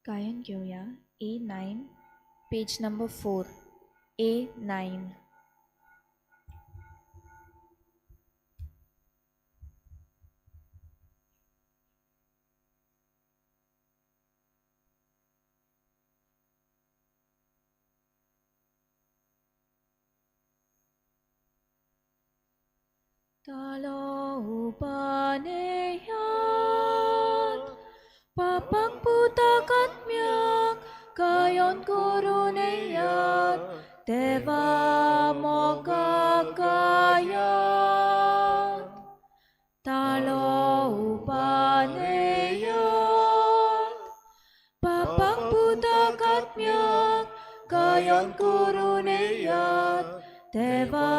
गायन घेवया A9, page number 4, A9. तालो उपानेयात पापाक पुताक आत्म्याक गायोन करुनेयात देवा मोगाक गायात. तालो उपानेयात पापाक पुताक आत्म्याक गायोन करुनेयात देवा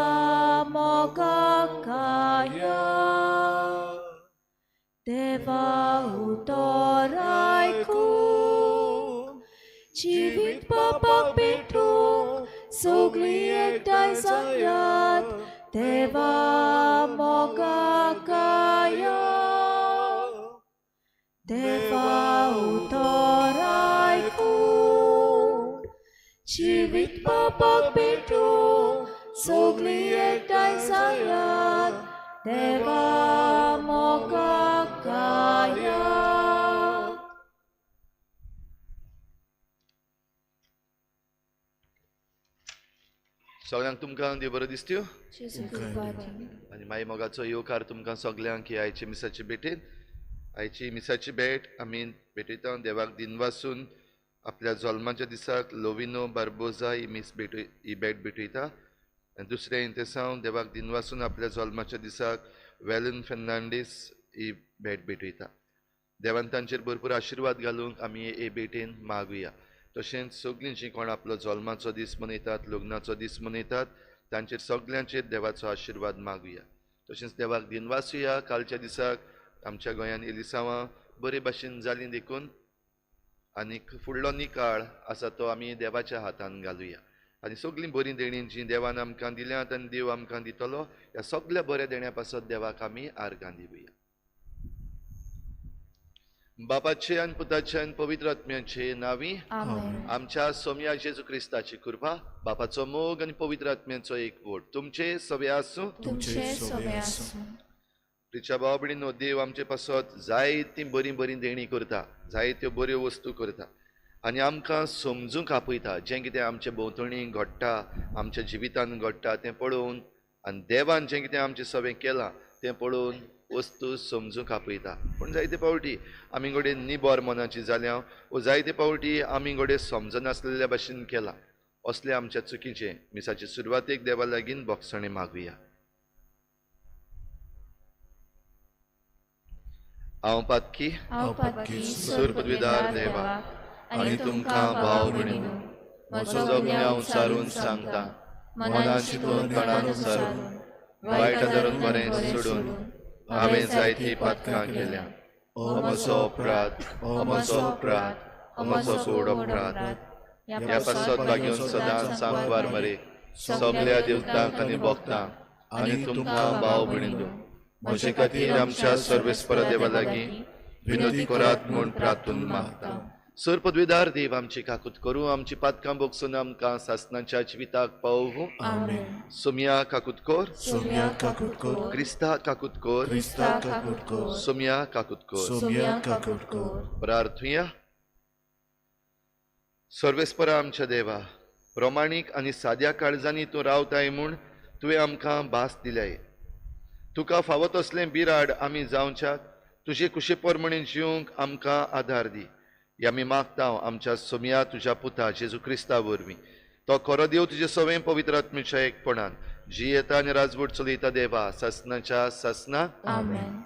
मोगाक गायात. देवा उतर आयकूंक जिवीत पापाक पेटूंक सगळीं एकठांय जायात देवा मोगाक गायात. देवा उतर आयकूंक जिवीत पापाक पेटूंक सगळीं एकठांय जायात देवा मोगाक गायात. सगळ्यांक तुमकां देव बरो दिसत्यो जेजू कृपा दिवं. आनी माई मोगाचो येवकार तुमकां सगल्यांक ही आयची मिसाची भेटेन. आयची मिसाची भेट आमी भेटयता देवाक दिनवासून आपल्या जल्माच्या दिसाक लोविनो बार्बोजा ही मीस भेट ही भेट भेटयता. आनी दुसरें इंतेसांव देवाक दिनवासून आपल्या जल्माच्या दिसाक वेलन फेर्नांडीस ही भेट भेटयता. देवान तांचेर भरपूर आशिर्वाद घालूंक आमी हे भेटेन मागुया. तशेंच सगळीं जीं कोण आपलो जल्माचो दीस मनयतात, लग्नाचो दीस मनयतात, तांचेर सगल्यांचेर देवाचो आशिर्वाद मागुया. तशेंच देवाक दिनवासुया कालच्या दिसाक आमच्या गोंयांत एलिसांवां बरे भाशेन जालीं देखून आनीक फुडलो निकाळ आसा तो आमी देवाच्या हातान घालुया. आनी सगळीं बरीं देणीं जीं देवान आमकां दिल्यांत आनी देव आमकां दितलो ह्या सगल्या बऱ्या देण्या पासत देवाक आमी आर्गां दिवया. बापाचे आनी पुताचे आनी पवित्र आत्म्याचे नांवी आमेन. आमच्या सोमया जेजू क्रिस्ताची कृपा, बापाचो मोग आनी पवित्र आत्म्याचो एकवट तुमचे सवे आसूं. तुमचे सवे आसूं. प्रिच्या भाव भयणींनो, देव आमचे पासत जायतीं बरीं बरीं देणीं करता, जायत्यो बऱ्यो वस्तू करता आनी आमकां समजूंक आपयता. जें कितें आमचे भोंवतणी घडटा, आमच्या जिवितान घडटा तें पळोवन आनी देवान जें कितें आमचें सवें केलां तें पळोवन वस्तू समजूंक आपयता. पूण जायते फावटी आमी घडये निबर मनाची जाल्या वो जायते फावटी आमी घडये समजनासलेल्या भाशेन केलां. असले आमच्या चुकीचें मिसाचे सुरवातेक देवा लागीं बोगसणें मागुया. हांव पातकी हांव पातकी सूर पदवीदार देवा आनी तुमकां भाव भयणींनो म्हजो गुन्यांव उचारून सांगता, मनान चिंतून तणान उचारून वायट धरून बरें सोडून हांवें जायतीं पातकां केल्या. हो म्हजो अपराध, हो म्हजो अपराध, हो म्हजो गोड अपराध. ह्या पासत भाग्योन सदांच सांकवार मरे सगल्या देवतांक आनी भक्तांक आनी तुमकां भाव भयणींनो म्हजे खातीर आमच्या सर्वेस्पर देवा लागीं विनोदी करात म्हूण प्रार्थून मागता. सर पदवीदार देव आमची काकूत करूं, आमची पातकां बोगसून आमकां सासनाच्या जिविताक पावोवं. आमेन. सोमया काकूत कर, सोम्या काकूत कर, क्रिस्ता काकूत कर, क्रिस्ता काकूत कर, सोमया काकूत कर. सोम्या काकूत कर. प्रार्थुया. सर्वेस्परा आमच्या देवा, प्रमाणीक आनी साद्या काळजांनी तूं रावताय म्हूण तुवें आमकां भास दिल्याय. तुका फावो तसलें बिराड आमी जावच्याक तुजे कुशे प्रमाणे जिवंक आमकां आदार दी. ह्या आमी मागता आमच्या सोमया तुज्या पुता जेजू क्रिस्ता वरवीं. तो खरो देव तुजे सवें पवित्र आत्मेच्या एकपणान जियेता आनी राजवट चलयता देवा सासनाच्या सासना. आमेन.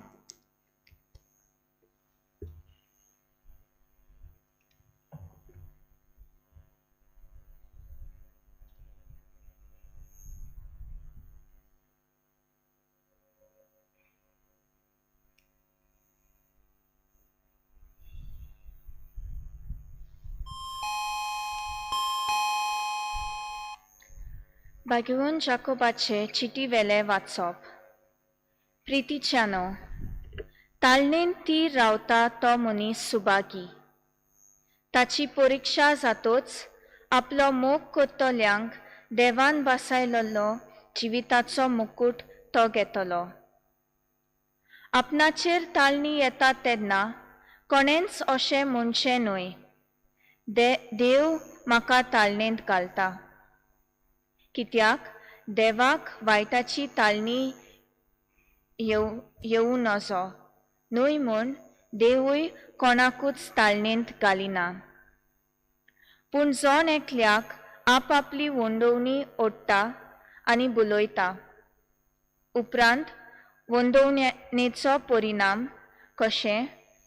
भाग्यवन जाकोबाचे चिटी वेले वाचप. प्रितीच्यानो, ताळणेन तीर रावता तो मनीस सुभागी. ताची परिक्षा जातोच आपलो मोग करतल्यांक देवान बासायलेलो जिविताचो मुकूट तो घेतलो. आपणाचेर ताळणी येता तेन्ना कोणेंच अशें म्हणचें न्हय, देव म्हाका ताळणेंत घालता. कित्याक देवाक वायटाची ताळणी येवं नजो न्हय म्हूण देवूय कोणाकूच ताळणेंत घालिना. पूण जण एकल्याक आपआपली वंडोवणी ओडटा आनी बुलयता. उपरांत वंडोवणेचो परिणाम कशें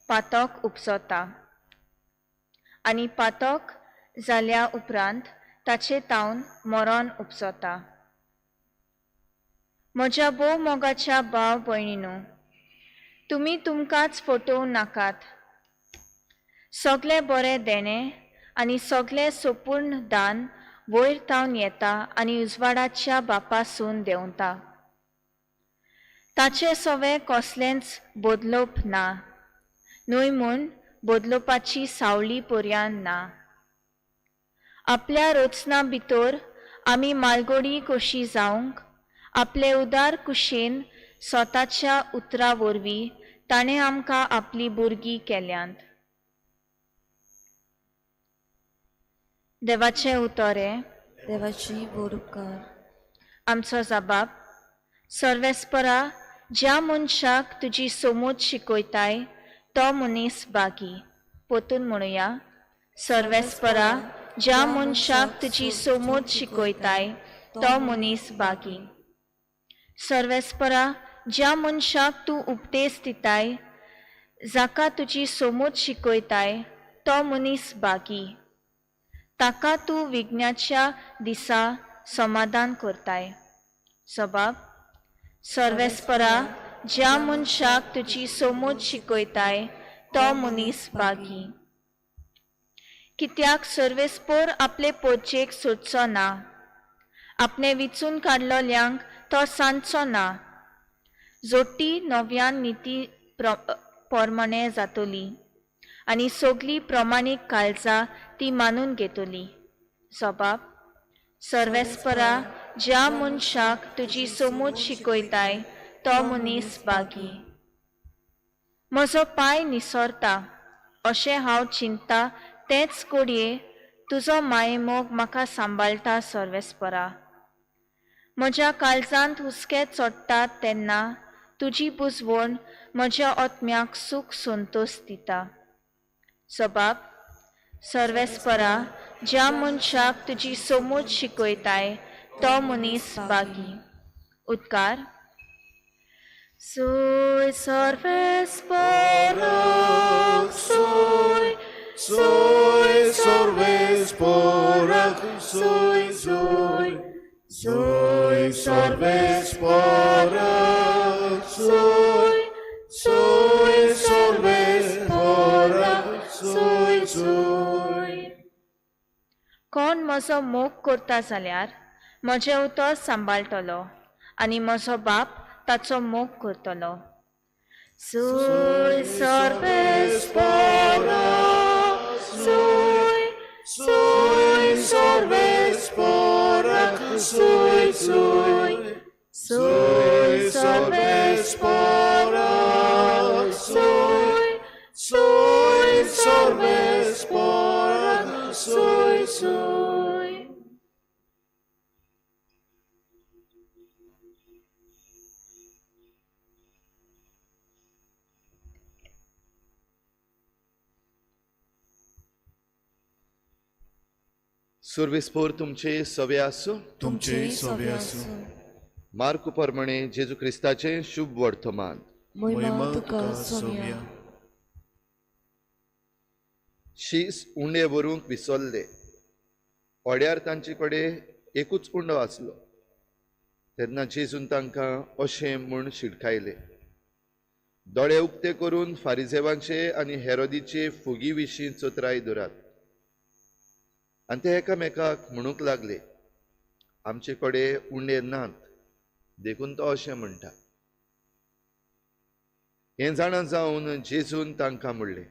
पातक उपजता आनी पातक जाल्या उपरांत ताचे तावन मरण उपजता. म्हज्या भोव मोगाच्या भाव भयणीनू, तुमी तुमकांच फटोवं नाकात. सगळें बरें देणें आनी सगळें संपूर्ण दान वयर तावन येता आनी उजवाडाच्या बापासून देंवता. ताचें सवें कसलेंच बदलप ना, न्हय म्हूण बदलपाची सावळी पर्यान ना. आपल्या रचना भितर आमी मालगोडी कशी जावंक आपले उदार कुशेन स्वताच्या उतरा वरवीं ताणें आमकां आपली भुरगीं केल्यांत. देवाचें उतर हें. देवाची बोर उपकार. आमचो जबाब. सर्वेस्परा, ज्या मनशाक तुजी समज शिकयताय तो मनीस बागी. पोतून म्हणुया, सर्वेस्परा, ज्या मनशाक तुजी समज शिकयताय तो मनीस बागी. सर्वेस्परा, ज्या मनशाक तूं उपदेश दिताय, जाका तुजी समज शिकयताय तो मनीस बागी. ताका तूं विघ्नाच्या दिसा समाधान करताय. सबाब. सर्वेस्परा, ज्या मनशाक तुजी समज शिकयताय तो मनीस बागी. कित्याक सर्वेस्पोर आपले पोरचेक सोदचो ना, आपणे विचून काडलोल्यांक तो सांदचो ना. जोटी नव्यान निती प्रमाणे जातली आनी सगळीं प्रमाणीक काळजां ती मानून घेतली. सबाब. सर्वेस्परा, ज्या मनशाक तुजी समज शिकयताय तो मनीस बागी. म्हजो पांय निसरता अशें हांव चिंतता तेंच घडये तुजो मायेमोग म्हाका सांबाळटा. सर्वेस्परा, म्हज्या काळजांत हुस्के चडटात तेन्ना तुजी बुजवण म्हज्या आत्म्याक सूख संतोश दिता. सबाब. सर्वेस्परा, ज्या मनशाक तुजी समज शिकयताय तो मनीस बागी. उदकार. सोय सर्वेस्परा, सोय सोय सर्वेस्परा, सोय सोय सोय सर्वेस्परा, सोय सोय सर्वेस्परा, सोय सोय. कोण म्हजो मोग करता जाल्यार म्हजें उतर सांबाळटलो आनी म्हजो बाप ताचो मोग करतलो. सोय सर्वेस्परा, सोय सोय सर्वेस्परा, सोय सोय सोय सर्वेस्परा, सोय सोय सर्वेस्परा, सोय सोय. सुर्वेस्पोर तुमचे सवे आसूं. तुमचे सवे आसूं. मार्कू प्रमाणे जेजू क्रिस्ताचें शुभ वर्तमान. महिमा तुका सोम्या. शीस उंडे व्हरूंक विसरले. ओड्यार तांचे कडेन एकूच उंडो आसलो. तेन्ना जेजून तांकां अशें म्हूण शिडकायलें, दोळे उक्ते करून फारिजेवांचे आनी हेरोदीचे फुगी विशीं चतराय दवरात. आनी ते एकामेकाक म्हणूंक लागले, आमचे कडेन उंडे नात देखून तो अशें म्हणटा. हें जाणा जावन जेजून तांकां म्हणलें,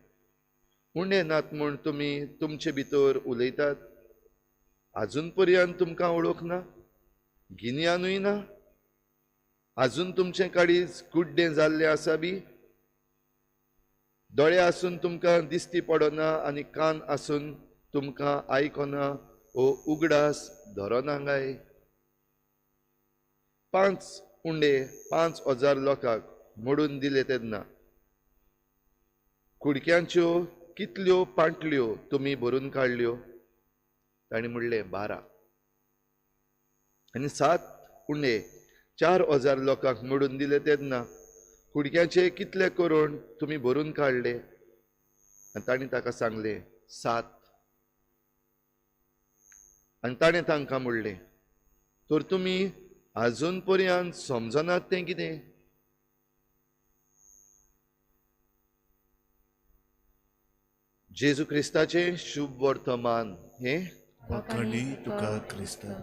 उणें नात म्हूण तुमी तुमचे भितर उलयतात? आजून पर्यंत तुमकां वळख ना, गिन्यानूय ना? आजून तुमचें काळीज कुड्डें जाल्लें आसा बी? दोळे आसून तुमकां दिश्टी पडना आनी कान आसून तुमकां आयकना ओ उगडास धरना काय? 5 उंडे 5000 लोकांक मोडून दिले तेन्ना कुडक्यांच्यो कितल्यो पांटल्यो तुमी भरून काडल्यो? तांणी म्हणलें 12. आनी 7 उंडे 4000 लोकांक मोडून दिले तेन्ना कुडक्यांचे कितले करोड तुमी भरून काडले? आनी तांणी ताका सांगलें 7. आनी ताणें तांकां म्हणलें, तर तुमी आजून पर्यंत समजनात तें कितें? जेजू क्रिस्ताचें शुभ वर्तमान हें वाखाणी तुका क्रिस्ता.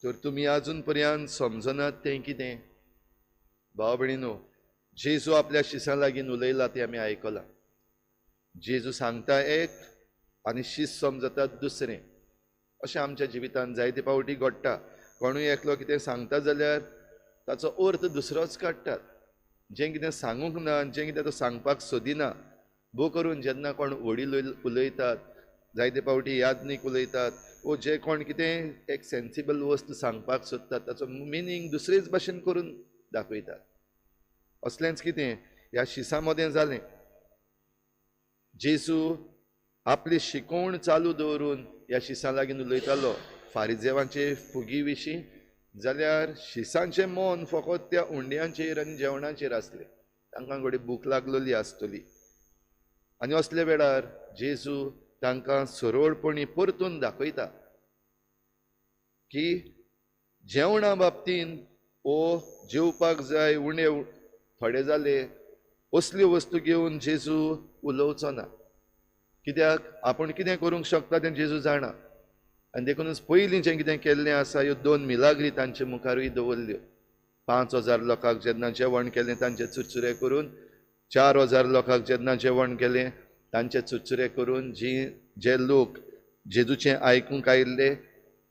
तर तुमी आजून पर्यंत समजनात तें कितें? भाव भयणीनो, जेजू आपल्या शिसां लागीं उलयला तें आमी आयकलां. जेजू सांगता एक आनी शीस समजतात दुसरें. अशें आमच्या जिवितांत जायते फावटी घडटा. कोणूय एकलो कितें सांगता जाल्यार ताचो अर्थ दुसरोच काडटात. जें कितें सांगूंक ना, जें कितें तो सांगपाक सोदिना, भोव करून जेन्ना कोण वडील उलयतात, जायते फावटी याज्ञीक उलयतात, वो जे कोण कितें एक सेन्सिबल वस्तू सांगपाक सोदतात ताचो मिनींग दुसरेच भाशेन करून दाखयतात. असलेंच कितें ह्या शिसां मदें जालें. जेजू आपली शिकवण चालू दवरून ह्या शिसां लागीं उलयतालो फारिजेवांचे फुगी विशीं, जाल्यार शिसांचें मन फकत त्या उंड्यांचेर आनी जेवणाचेर आसलें. तांकां घडये भूक लागलेली आसतली. आनी असल्या वेळार जेजू तांकां सरळपणी परतून दाखयता की जेवणा बाबतीन ओ जेवपाक जाय, उणे थोडे जाले असल्यो वस्तू घेवन जेजू उलोवचो ना. कित्याक आपूण कितें करूंक शकता तें जेजू जाणा. आनी देखूनच पयलीं जें कितें केल्लें आसा ह्यो 2 मिलाग्री तांचे मुखारूय दवरल्यो. 5000 लोकांक जेन्ना जेवण केलें तांचे चुरचुरे करून, 4000 लोकांक जेन्ना जेवण केलें तांचे चुरचुरे करून, जी जे लोक जेजूचें आयकूंक आयिल्ले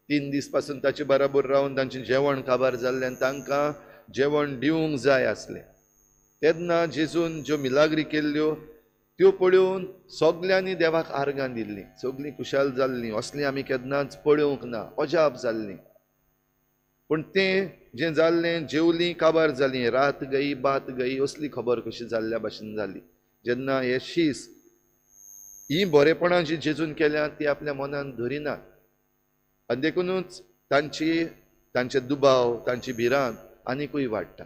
3 दीस पासून ताचे बराबर रावन तांचें जेवण काबार जाल्लें आनी तांकां जेवण दिवंक जाय आसलें, तेन्ना जेजून ज्यो मिलाग्री केल्ल्यो त्यो पळोवन सगल्यांनी देवाक आर्गां दिल्लीं, सगळीं खुशाल जाल्लीं. असलीं आमी केन्नाच पळोवंक ना, अजाप जाल्लीं. पूण तें जें जाल्लें, जेवलीं काबार जालीं, रात गई बात गई असली खबर कशी जाल्ल्या भाशेन जाली. जेन्ना हे शीस ही बरेपणां जी जेजून केल्या ती आपल्या मनान धरिनात आनी देखुनूच तांचे दुबाव, तांची भिरांत आनिकूय वाडटा.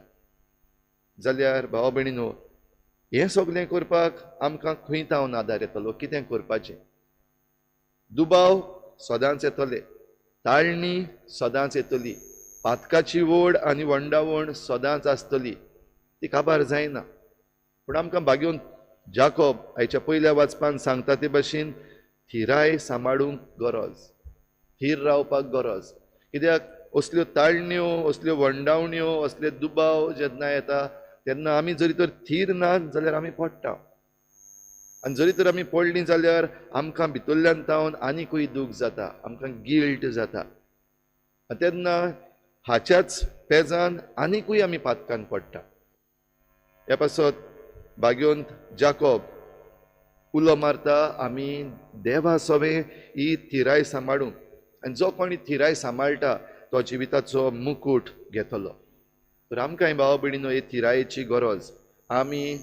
जाल्यार भाव भयणीनो, हें सगळें करपाक आमकां खंय तावन आदार येतलो? कितें करपाचें? दुबाव सदांच येतले, ताळणी सदांच येतली, पातकाची ओड आनी वंडावण सदांच आसतली, ती काबार जायना. पूण आमकां भाग्योवन जाकोब आयच्या पयल्या वाचपान सांगता ते भाशेन थिराय सांबाळूंक गरज, थीर रावपाक गरज. कित्याक असल्यो ताळण्यो, असल्यो वंडावण्यो, असले दुबाव जेन्ना येता तेन्ना आमी जरी तर थीर ना जाल्यार आमी पडटा. आनी जरी तर आमी पडलीं जाल्यार आमकां भितरल्यान तावन आनिकूय दूख जाता, आमकां गिल्ट जाता. आनी तेन्ना हाच्याच पेजान आनिकूय आमी पातकान पडटा. ह्या पासत भाग्योंत जाकोब उलो मारता आमी देवा सवें ही थिराय सांबाळूंक. आनी जो कोणी थिराय सांबाळटा तो जिविताचो मुकूट घेतलो. तर आमकांय भाव भयणीनो हे थिरायेची गरज. आमी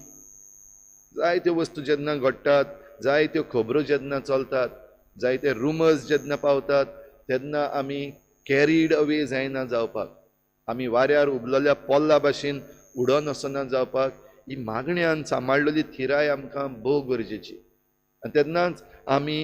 जायत्यो वस्तू जेन्ना घडटात, जायत्यो खबरो जेन्ना चलतात, जायते रुमर्स जेन्ना पावतात तेन्ना आमी कॅरीड अवे जायना जावपाक, आमी वाऱ्यार उबलेल्या पोल्ला भाशेन उडोन वचना जावपाक ही मागण्यान सांबाळलेली थिराय आमकां भोव गरजेची. आनी तेन्नाच आमी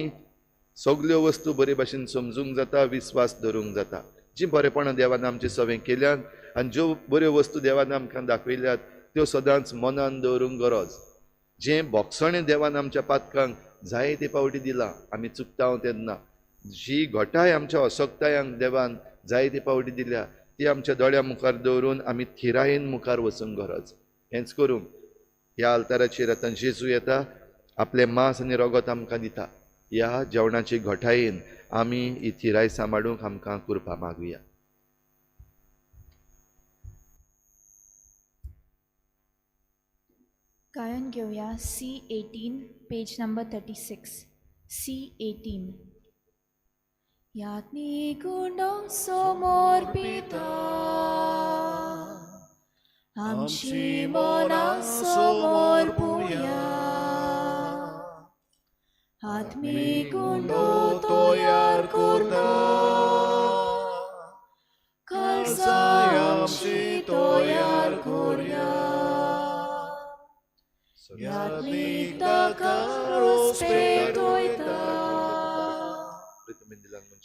सगल्यो वस्तू बरे भाशेन समजूंक जाता, विस्वास धरूंक जाता. जी बरेपणां देवान आमचे सवें केल्यात आनी ज्यो बऱ्यो वस्तू देवान आमकां दाखयल्यात त्यो सदांच मनान दवरूंक गरज. जें भोगसणें देवान आमच्या पातकांक जायते फावटी दिलां, आमी चुकता तेन्ना जी घटाय आमच्या असक्तायांक देवान जायते फावटी दिल्या ती आमच्या दोळ्या मुखार दवरून आमी थिरायेन मुखार वचूंक गरज. हेंच करूंक ह्या आल्ताराचेर आतां जेजू येता, आपलें मांस आनी रगत आमकां दिता. ह्या जेवणाची घटायेन आमी ही थिराय सांबाळूंक आमकां कृपा मागुया. गायन घेवया C18 page number 36. C18. यातनी गुंडो समोर पिता आमची मना समोर पुया आत्मी गुंडो तयार करता काळजां आमची तयार करया यात्मीक ताका रोस पेटयता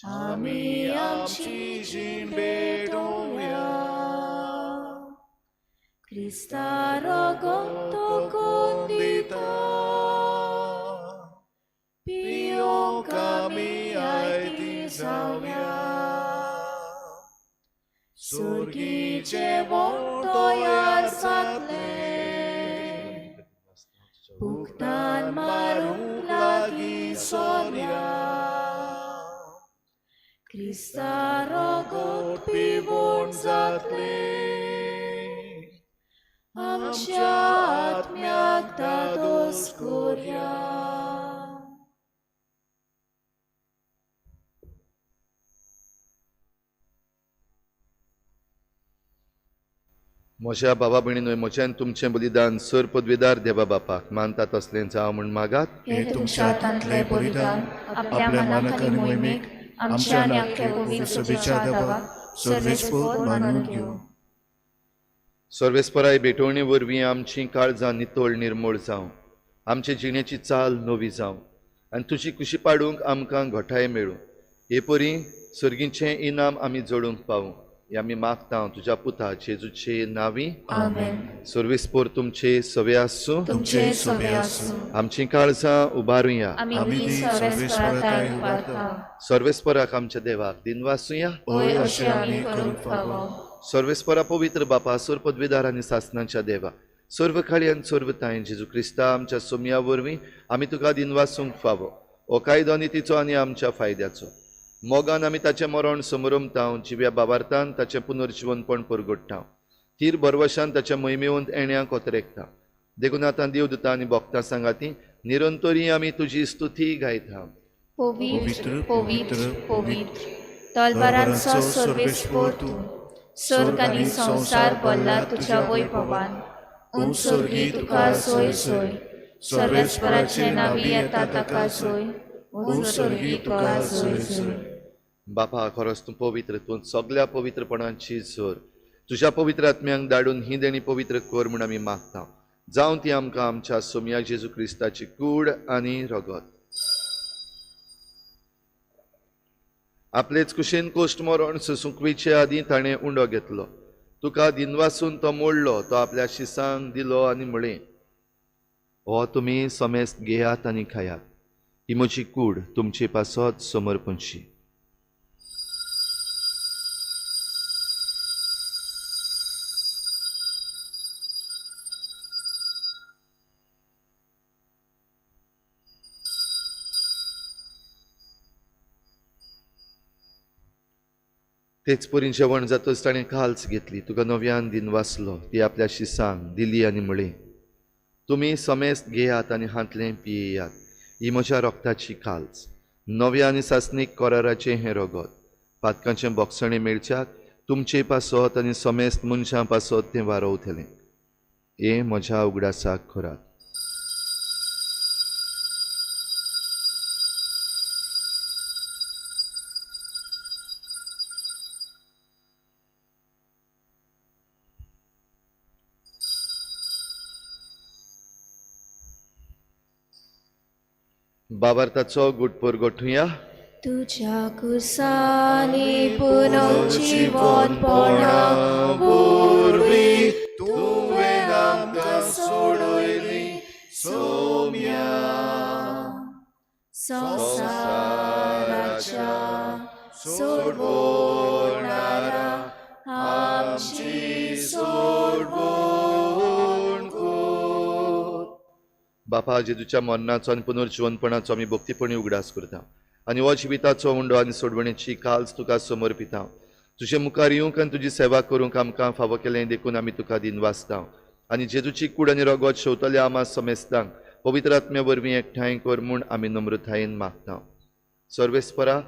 आमी आमची जीण भेटोवया क्रिस्ता रगत कोण दिता पियोंक आमी आयती जावया सुर्गी जेवण तयार जातलें भुगतान मारूंक लागीं सोन्या क्रिस्ता रगत पिवून जातलें आमच्या आत्म्याक दादोस करया. म्हज्या बाबा भयणीनो, म्हज्यान तुमचें बलिदान सर पदवीदार देवा बापाक मानता तसलें जावं म्हूण मागात. हे तुमच्या हातांतलें बलिदान आपल्या मनाक आनी मोहिमेक आमच्या आनी आख्या पवित्र सभेच्या देवाक सर्वेस्पर मानून घेवं. सर्वेस्पराय भेटवणे वरवीं आमची काळजां नितळ निर्मूळ जावं, आमचे जिणेची चाल नवी जावं आनी तुजी कुशी पाडूंक आमकां घटाय मेळूं. हे परी सर्गीचें इनाम आमी जोडूंक पावूं हे आमी मागता तुज्या पुता जेजूचे नांवी. आमेन. सर्वेस्पर तुमचे सवे आसूं. तुमचे सवे आसूं. आमची काळजां उबारुया. आमी ती सर्वेस्परा उबारता. सर्वेस्पराक आमच्या देवाक दिनवासुया. होय अशें आमी करूंक फावो. सर्वेस्परा पवित्र बापा, सर्व पदवीदार आनी सासनाच्या देवा, सर्व खाली आनी सर्व तांय जेजू क्रिस्ता आमच्या सोमया वरवीं आमी तुका दिनवासूंक फावो. हो कायदो नितीचो आनी आमच्या फायद्याचो. मोगान आमी ताचें मरण समरमता, जिव्या बाबार्थान ताचें पुनर्जिवनपण परगट्टा, थीर भरवशान ताच्या मोहिमेवंत येण्या कोतरेकता. देखून आतां देवदूता आनी भक्तां सांगाती निरंतरी आमी तुजी स्तुती गायता. पवित्र पवित्र पवित्र तलवारांचो सर्वेस्पर तूं, स्वर्ग आनी संवसार भरला तुज्या वैभवान. उंच स्वर्गी तुका सोय सोय, सर्वेस्पराचे नांवी येता ताका सोय, उंच स्वर्गी तुका सोय सोय. बापा, खरोच तूं पवित्र, तूं सगल्या पवित्रपणाची जोर. तुज्या पवित्र आत्म्यांक धाडून ही देणी पवित्र कर म्हूण आमी मागता. जावं ती आमकां आमच्या सोमया जेजू क्रिस्ताची कूड आनी रगत. आपलेच कुशीन कोश्ट मरण सोसूंक वयचे आदीं ताणें उंडो घेतलो, तुका दिनवासून तो मोडलो, तो आपल्या शिसांक दिलो आनी म्हळें, हो तुमी समेस्त घेयात आनी खायात, ही म्हजी कूड तुमचे पासत समर्पणशी. तेच परी जेवण जातच ताणें काल्स घेतली, तुका नव्यान दिनवासलो, ती आपल्या शिसांक दिली आनी म्हळें, तुमी समेस्त घेयात आनी हांतलें पियेयात, ही म्हज्या रगताची काल्स, नव्या आनी सासणीक कराराचें हें रगत, पातकांचें बोगसणें मेळच्याक तुमचे पासत आनी समेस्त मनशां पासत तें वारोवतलें. हें म्हज्या उगडासाक करात. बाबार्थाचो गुटपोर गोठुया. तुझ्या कुसानी पुनर्जीवनपणा वरवीं तुवें आमकां सोडयली सोम्या संवसाराच्या सोडवणारा आमची सोडवण बापा, जेजूच्या मरणाचो आनी पुनर्जिवनपणाचो आमी भक्तीपणी उगडास करता आनी हो जिविताचो उंडो आनी सोडवणेची काल्स तुका समर्पिता. तुजे मुखार येवंक आनी तुजी सेवा करूंक आमकां फावो केलें देखून आमी तुका दिनवासता आनी जेजूची कूड आनी रगत शेवतल्या आमा समेस्तांक पवित्र आत्म्या वरवीं एकठांय कर म्हूण आमी नम्रतायेन मागता. सर्वेस्परा,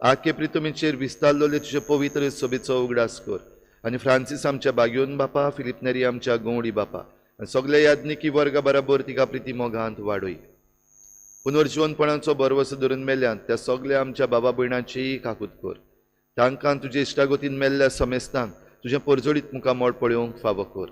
आखे प्रितमीचेर विस्तारलेले तुजे पवित्र सभेचो उगडास कर आनी फ्रांसीस आमच्या बागयोन बापा, फिलीप नेरी आमच्या गवडी बापा आनी सगल्या याज्ञिकी वर्गा बराबर तिका प्रिती मोगांत वाडय. पुनर्जिवनपणाचो भरवसो धरून मेल्यान त्या सगल्या आमच्या बाबा भयणाचीय काकूत कर. तांकां तुजे इश्टागतीन मेल्ल्या समेस्तांक तुजें परजळीत मुखामळ पळोवंक फावो कर.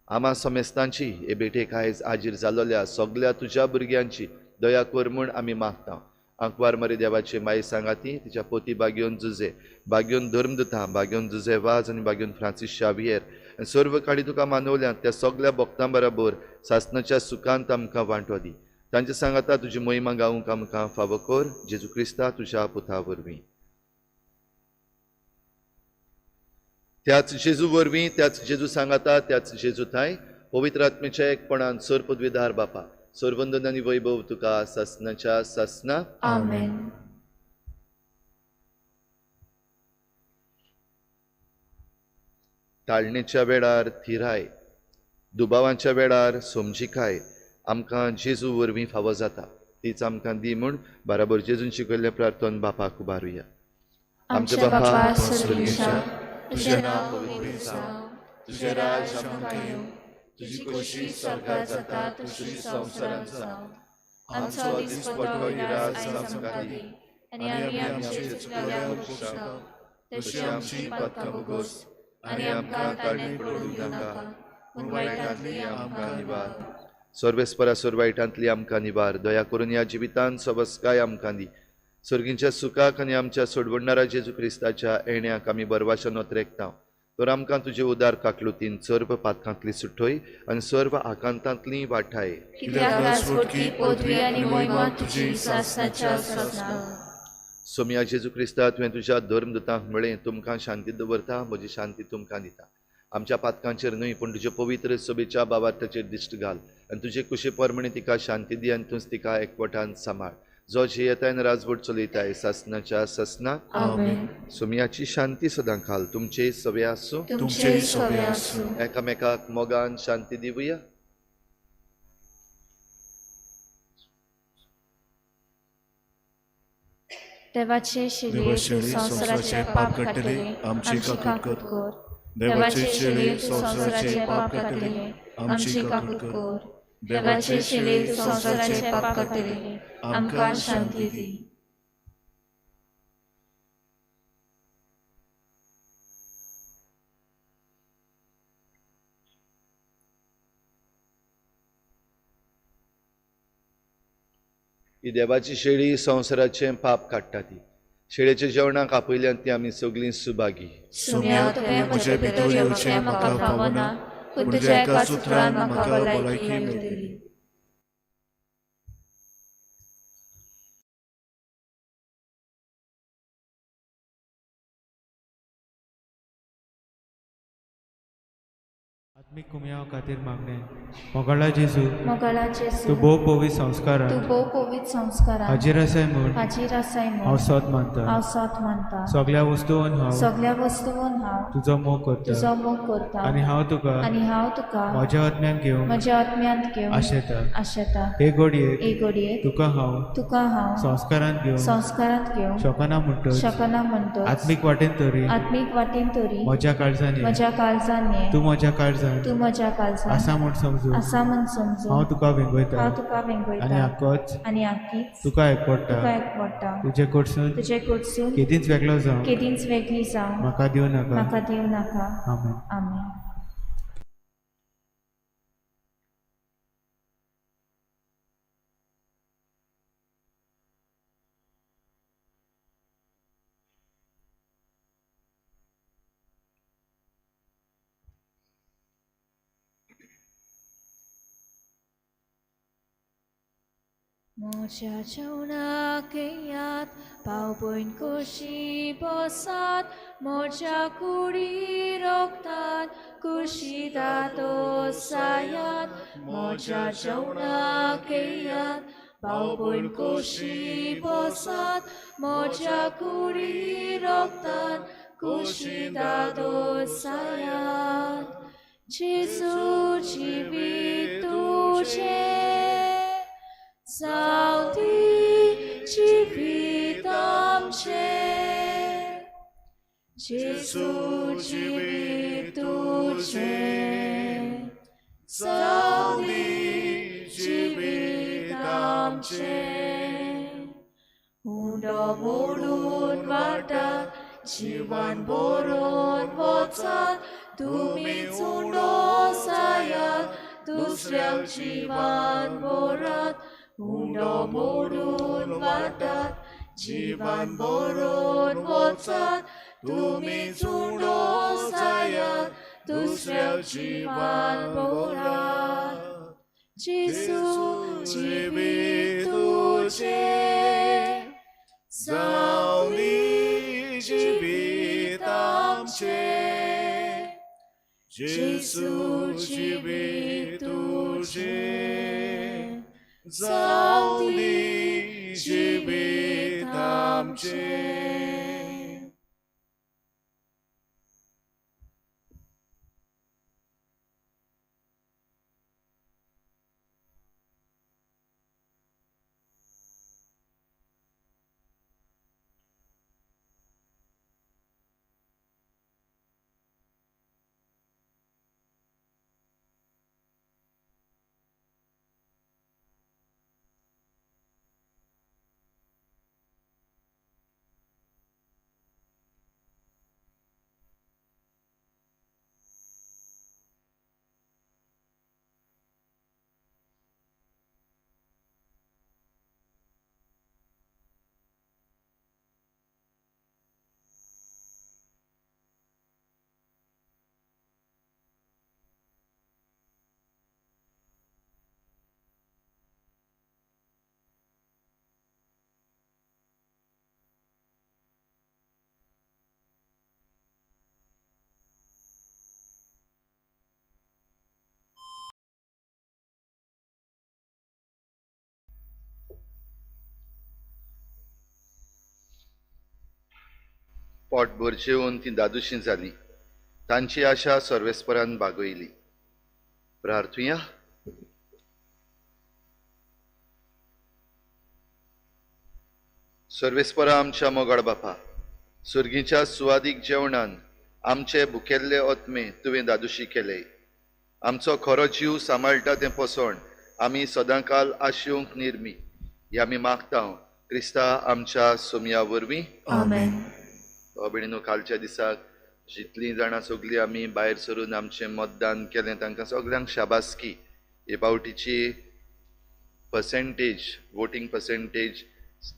आमा समेस्तांची हे भेटेक आयज हाजीर जाल्ल्या सगल्या तुज्या भुरग्यांची दया कर म्हूण आमी मागता. आंकवार मरे देवाचे माई सांगाती, तिच्या पोती बागयोन जुजे, बागयोन धर्मदुता, बागयोन जुजे वाज आनी बागयोन फ्रांसीस शावियर आनी सर्व काडी तुका मानवल्यात त्या सगल्या भक्तां बराबर सासनाच्या सुखांत आमकां वांटो दी. तांचे सांगाता तुजी महिमा गावंक आमकां फावो कर, जेजू क्रिस्ता तुज्या पुता वरवीं. त्याच जेजू वरवीं, त्याच जेजू सांगाता, त्याच जेजू थांय पवित्र आत्मेच्या एकपणान सर पदवीधार बापा, सर्वंदन आनी वैभव तुका सासनाच्या सासना. आमेन. ताळणेच्या वेळार थिराय, दुबावांच्या वेळार समजिकाय आमकां जेजू वरवीं फावो जाता तीच आमकां दी म्हूण बराबर जेजून शिकयल्लें प्रार्थन बापाक उबारुया. आमच्या बापा स्वर्गीच्या, तुजें नांव पवित्र जावं, तुजें राज आमकां येवं, तुजी खोशी स्वर्गार जाता तशी संवसारांत जावं. आमचो दिसपट्टो इराज आमकां दी आनी आमी आमचे चुकल्यार भोगता तशी आमची पातकां भोगोस आनी आमकां ताळणी पडूंक नाका पूण वायटांतली आमकां निवार. सर्वेस्परा सर्व वायटांतली आमकां निवार. दया करून ह्या जिवितांत सबसकाय आमकां दी. सर्गींच्या सुखाक आनी आमच्या सोडवणणारा जेजू क्रिस्ताच्या येण्याक आमी बरवाशन ओतरेकता. तर आमकां तुजे उदार काकलुतीन सर्व पातकांतली सुटय आनी सर्व आकांतांतली वाठाय. सोमया जेजू क्रिस्ता, तुवें तुज्या धर्मदुतांक म्हळें, तुमकां शांती दवरता, म्हजी शांती तुमकां दिता. आमच्या पातकांचेर न्हय पूण तुजे पवित्र सभेच्या बाबार्थाचेर दिश्ट घाल आनी तुजे कुशे प्रमाणे तिका शांती दी आनी तूंच तिका एकवटान सांबाळ, जो जियेताय आनी राजवट चलयताय सासनाच्या सासना. आमेन. सोमयाची शांती सदां खाल तुमचे सवे आसूं, तुमचेय सवे आसूं. एकामेकाक मोगान शांती दिवया. देवाचे शेळये संवसाराचे पाप काडटले, आमची काकूत कर. देवाचे शेळये संवसाराचे पाप काडटले, आमची काकूत कर. देवाचे शेळये संवसाराचे पाप काडटले, आमकां शांती दी. ही देवाची शेळी संवसाराचें पाप काडटा. ती शेळयेच्या जेवणाक आपयल्यान ती आमी सगळीं सुभागी. सुम्या, तुवें म्हजे भितर येवचें म्हाका फावना, पूण तुज्या एका सुत्रान म्हाका भलायकी मेळटली. आत्मीक कुमयाव खातीर मागणें. मोगाळा जेजू, मोगाळा जेजू, तूं भोव पवित्र संस्कारान, तूं भोव पवित्र संस्कारान हाजीर आसाय म्हूण, हाजीर आसाय म्हूण हांव सोद मानता, हांव सोद मानता. सगल्या वस्तून हांव, सगल्या वस्तून हांव तुजो मोग करता, तुजो मोग करता. आनी हांव तुका, आनी हांव तुका म्हज्या आत्म्यान घेवंक, म्हज्या आत्म्यांत घेवंक आशेता, आशेता. हे घडयेक, हे घडयेक तुका हांव, तुका हांव संस्कारांत घेवंक, संस्कारांत घेवंक शकना म्हणटच, शकना म्हणटच, आत्मीक वाटेन तरी, आत्मीक वाटेन तरी म्हज्या काळजान, म्हज्या काळजान ये, तूं म्हज्या काळजान, तूं म्हज्या काळजान आसा म्हूण समजून, आसा म्हूण समजून हांव तुका वेंगयता, हांव तुका वेंगयता. आनी आकोच, आनी आकीच तुका एकवटा, तुका एकवटा. तुजे कडसून, तुजे कडसून केदींच वेगळो जावं, केदींच वेगळी जावं म्हाका दिवं नाका, म्हाका दिवं नाका. आमेन. आमेन. म्हज्या जेवणाक येयात, पावपण कशी बसात, म्हज्या कुडी रोगतात कुशी दादोसायात. म्हज्या जेवणाक येयात, पावपण कशी बसात, म्हज्या कुडी रोगतात कुशी दादोसायात. जेजू जिवीत तुजें जावं दी जिवीत आमचें, जेजू जिवीत तुजें जावं दी जिवीत आमचें. उंडो मोडून वाटात, जिवन बरोवन वचात, तुमीच उंडो सायात, दुसऱ्यांक जिवन बरात. उंडो मोडून वाटात, जिवन बरोवन वचात, तुमीच उंडो सायात, दुसऱ्यांक जिवन बरात. जेजू जिवीत तुजें जावं दी जिवीत आमचें, जेजू जिवीत तुजें जावं दी जिवीत आमचें. पोटभर जेवन ती दादोशी जाली. तांची आशा सर्वेस्परान बागयली. प्रार्थुया. सर्वेस्परा आमच्या मोगाळ बापा, सुर्गीच्या सुवादीक जेवणान आमचे भुकेल्ले आत्मे तुवें दादोशी केले. आमचो खरो जीव सांबाळटा तें पोसण आमी सदांकाल आशेवंक निर्मी हे आमी मागता क्रिस्ता आमच्या सोमया वरवीं. आमेन. भयणीनो, कालच्या दिसाक जितलीं जाणां सगळीं आमी भायर सरून आमचें मतदान केलें तांकां सगल्यांक शाबासकी. हे पावटीची percentage, voting percentage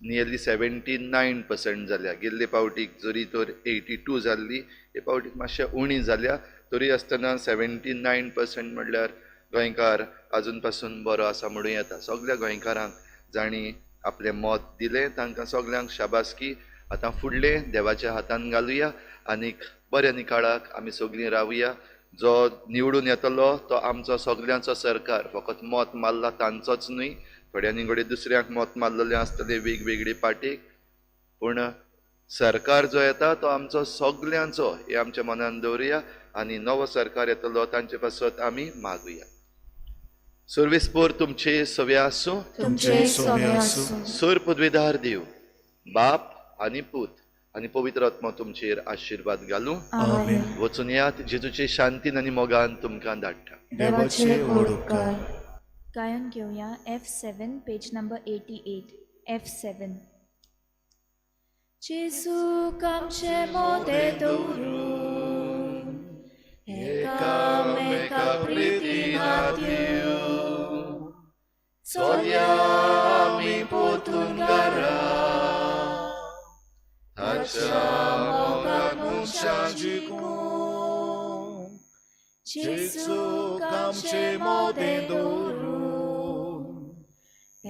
nearly 79% जाल्या. गेल्ले पावटीक जरी तर 82 जाल्ली, हे पावटीक मातशें उणी जाल्या, तरी आसतना 79% म्हणल्यार गोंयकार आजून पासून बरो आसा म्हणूं येता. सगल्या गोंयकारांक जांणी आपलें मत दिलें तांकां सगल्यांक शाबासकी. आतां फुडलें देवाच्या हातान घालुया आनीक बऱ्या निकाळाक आमी सगळीं रावया. जो निवडून येतलो तो आमचो सगल्यांचो सरकार, फकत मत मारला तांचोच न्हय, थोड्यांनी घडये दुसऱ्यांक मत मारलेलें आसतलें वेगवेगळे पार्टीक, पूण सरकार जो येता तो आमचो सगल्यांचो हें आमच्या मनान दवरुया आनी नवो सरकार येतलो तांचे पासत आमी मागुया. सर्वेस्पोर तुमचे सव्या आसूं. तुमचे सवे आसूं. सर पदवेदार देव बाप आनी पूत आनी पवित्र आत्मा तुमचेर आशिर्वाद घालूं. आमेन. वचून यात, जेजूचे शांतीन आनी मोगान तुमकां धाडटा. देवाचे व्हड उपकार. गायन घेवया F7 page number 88. F7. जेजूक आमचे मोदें दवरून एकामेका प्रितीन दिवं, चलया आमी पोतून घरा ताच्या मोगाक मनशां जिखूं, जेजूक आमचे मोदें दवरून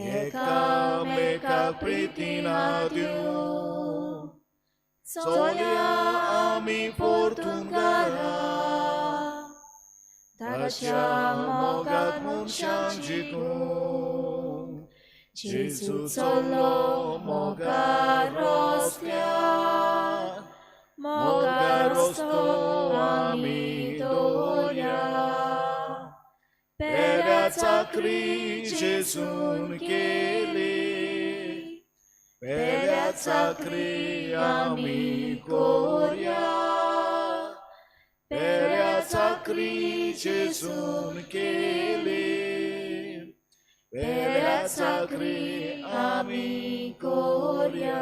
एकामेकाक प्रितीन हात दिवन चोया आमी परतून घरा ताच्या मोगात मनशांक जिखून जेजू चल्लो मोगा रस्त्यार मोगा रस्तो आमी दवरया पेल्या चाकरी जेजून केली पेल्या चाकरी आमी कोरया पेल्या चाकरी जेजून केली पेल्या चाकरी आमी कोरया.